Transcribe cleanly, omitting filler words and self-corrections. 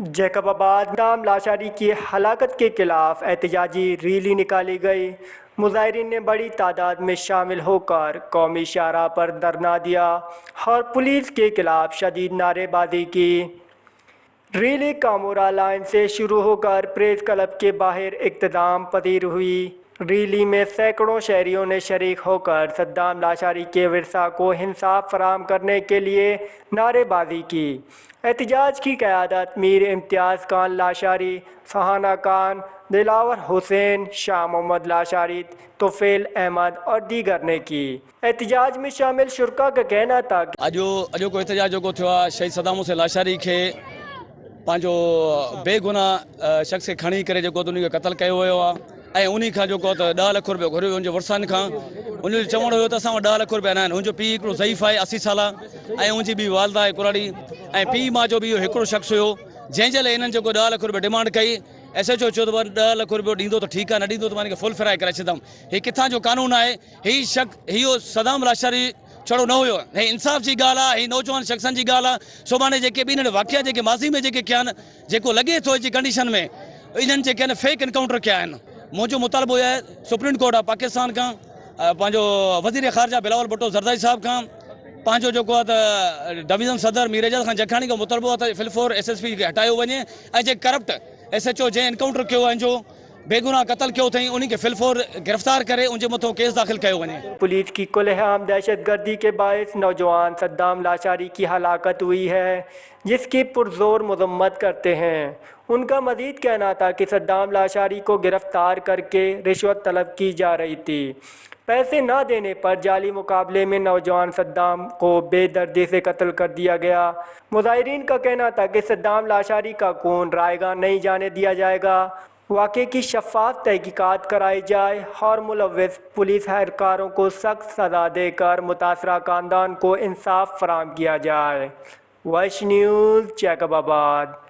जैकबाबाद दाम लाशारी की हलाकत के खिलाफ एहतजाजी रैली निकाली गई। मुजाहिरीन ने बड़ी तादाद में शामिल होकर कौमी शाहरा पर धरना दिया और पुलिस के खिलाफ शदीद नारेबाजी की। रैली कामोरा लाइन से शुरू होकर प्रेस क्लब के बाहर इख्तिताम पजीर हुई। रैली में सैकड़ों शहरियों ने शरीक होकर सद्दाम लाशारी के विरसा को इंसाफ फराहम करने के लिए नारेबाजी की। एहतजाज की क़यादत मीर इम्तियाज़ खान लाशारी, सहाना खान, दिलावर हुसैन, शाह मोहम्मद लाशारी, तुफैल अहमद और दीगर ने की। एहतजाज में शामिल शुरका का कहना था कि अॼोको एहतजाज जेको थियो आहे, शहीद सदाम हुसैन लाशारी खे पंहिंजो बेगुनाह शख़्स खे खणी करे जेको त उनखे क़तलु कयो वियो आहे ऐं उन खां जेको त 10 लख रुपयो घुरियो वियो। उनजे वरसानि खां उनजो चवणु हुयो त असां वटि 10 लख रुपया न आहिनि। उनजो पीउ हिकिड़ो ज़ईफ़ आहे 80 साल ऐं उनजी ॿी वालदा आहे कुराड़ी ऐं पीउ माउ जो बि इहो हिकिड़ो शख़्स हुयो, जंहिंजे लाइ हिननि जेको 10 लख रुपया डिमांड कई। एस एच ओ चयो त 10 लख रुपयो ॾींदो त ठीकु आहे, न ॾींदो त मां हिनखे फुल फ्राई कराए छॾींदमि। हीउ किथां जो कानून आहे? ही शख़्स इहो सदाम लाशारी छड़ो न हुयो। ही इंसाफ़ जी ॻाल्हि आहे, ही नौजवान शख़्सनि जी ॻाल्हि आहे। सुभाणे जेके बि इन्हनि वाक़िया जेके माज़ी में जेके कया आहिनि, जेको लॻे थो जी कंडीशन में इन्हनि जेके आहिनि फेक इनकाउंटर कया आहिनि। मुंहिंजो मुतालबो आहे सुप्रीम कोर्ट ऑफ पाकिस्तान खां, पंहिंजो वज़ीर ख़ारजा बिलावल भुट्टो ज़रदारी साहब खां, पंहिंजो जेको आहे त डिवीज़न सदर मीर एजाज़ खान जखाणी खां मुतालबो आहे त फिलफोर एस एस पी खे हटायो वञे ऐं जे करप्ट एस एच ओ जंहिं इनकाउंटर कयो आहे, जो बेगुनाह क़तलु कयो अथई, उन खे फिलफोर गिरफ़्तार करे उनजे मथां केस दाख़िल कयो वञे। पुलिस की खुलेआम दहशतगर्दी के बायस नौजवान सद्दाम लाशारी की हलाकत हुई है, जिसकी पुरजोर मजम्मत करते हैं। उनका मजीद कहना था कि सद्दाम लाशारी को गिरफ्तार करके रिश्वत तलब की जा रही थी। पैसे न देने पर जाली मुकाबले में नौजवान सद्दाम को बेदर्दी से कत्ल कर दिया गया। मुजाहिरीन का कहना था कि सद्दाम लाशारी का खून रायगा नहीं जाने दिया जाएगा। वाक़े की शफाफ तहकीकात कराई जाए और मुलव्विस पुलिस एहलकारों को सख्त सज़ा देकर मुतासरा ख़ानदान को इंसाफ फराहम किया जाए। वश न्यूज़, जैकबाबाद।